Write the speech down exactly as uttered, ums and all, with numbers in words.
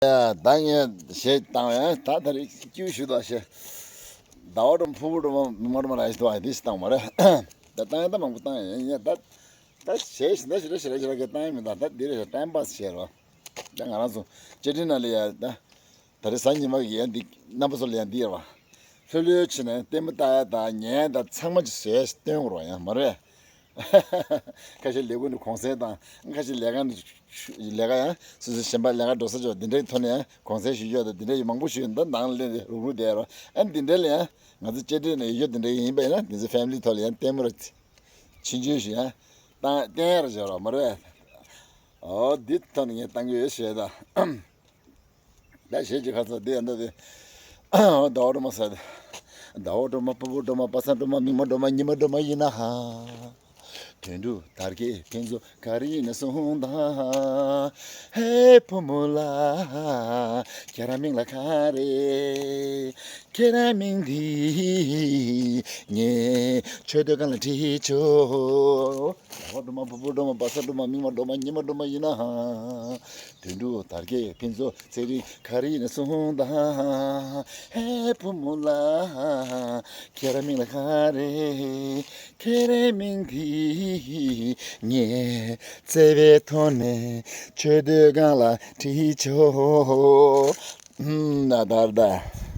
ཡ། ད་ངས་གཞས་བཏང་ཡ། ད་ད་རེས་སྐྱིད་ཞུ་དང་གཞས། ཟླ་བ་སྒྲོལ་མ་ཕུར་བུ་སྒྲོལ་མ་མིག་དམར་སྒྲོལ་མ་ར་ཞིག་འདུག་ཨ། དེ་ཞིག་བཏང་བ་རེད། ད་བཏང་ཡ་ད་མང་པོ་བཏང་ཡ་ཡིན་ཡ། ད་ད་གཞས་ཞིག་ད་ཞིག་ར་ཞིག་ར་ཞིག་ར་གི་བཏང་ཡ་མི་འདུག་ད་འདི་རེད། ཊའིམ་པཱས་བྱས་རོགས། ད་ང་རང་ཚོ་བཅར་འདྲི་ནང་ལ་ཡ་ད། ད་རེས་གཟའ་ཉི་མ་གི་ཡ་འདི་རྣམ་པ་ཚོ་ལ་ཡ་འདི་ཡ་བ། ལྷོད་ལྷོད་བྱས་ནས་ལྟད་མོ་ལྟ་ཡ་དང་ཉན་ཡ་དང་ཚང་མ་ཅིག་བཟོས་སྟོན་དགོས་རོགས་ཡ་མ་རེད། ཁ་ཤས་ལས་ཁུངས་ནས་གུང་སེང་དང་ཁ་ཤས་ལས་ཀ་ནས་ལས་ཀ་ཡང་སོ་སོའི་གཞན་པ་ལས་ཀ་འགྲོ་ས་ཅོག་འདི་འདྲའི་ཐོག་ནས་ཡང་གུང་སེང་ཞུ་ཡོད་དང་འདི་འདྲ་ཡི་མང་པོ་ཞུ་ཡོད། འདི་ནང་ལ་སླེབས་ཏེ་རུག་རུག་བསྡད་རོགས། ཨ་འདི་འདྲ་ལ་ཡང་ང་ཚོ་བཅར་འདྲི་ནས་ཡོད་ཡོད་འདི་འདྲ་ཡིན་པ་ཡིན་ན་འདི་ཚོ་ཕེ་མི་ལི་ཐོག་ལ་ཡང་ལྟད་མོ་ར་ཆེན་ཆུང་ཞིག་ཡང་བཏང་བསྟན་ཡ་ར་བྱེད་རོགས་མ་རེད། ཨོ་འདི་ཐོག་ནས་ངས་བཏང་གི་ཡོད་ཞེས་དང་། ད་གཞས་ཀྱི་ཁ་ཚ་འདི་ཡང་འདི་འདི། ཟླ་བ་སྒྲོལ་མ་ཟེར་ཏེ། ཟླ་བ་སྒྲོལ་མ་ཕུར་བུ་སྒྲོལ་མ་བ་ས་སྒྲོལ་མ་མིག་དམར་སྒྲོལ་མ་ཉི་མ་སྒྲོལ་མ་ཡིན་ན་ཧ། དོན་གྲུབ་དར་རྒྱས་ཕུན་ཚོགས་ག་རེ་ཡིན་ན་གསུངས་དང་། ཧེ་བུ་མོ་ལགས། ཁྱེད་རང་མིང་ལ་ག་རེ། ཁྱེད་རང་མིང་འདི་ངས་ཆོས་སྡེ་སྒང་ལ་དྲིས་ཆོག་ཟླ་བ་སྒྲོལ་མ་ཕུར་བུ་སྒྲོལ་མ་བ་ས་སྒྲོལ་མ་མིག་དམར་སྒྲོལ་མ་ཉི་མ་སྒྲོལ་མ་ཡིན་ན་ཧ། དོན་གྲུབ་དར་རྒྱས་ཕུན་ཚོགས་ཚེ་རིང་ག་རེ་ཡིན་ན་གསུངས་དང་། ཧེ་བུ་མོ་ལགས། ཁྱེད་རང་མིང་ལ་ག་རེ། ཁྱེད་རང་མིང་འདི་ངས་བརྩེ་བའི་ཐོག་ནས་ཆོས་སྡེ་སྒང་ལ་དྲིས་ཆོག་ཨུམ། ན་དར་ད།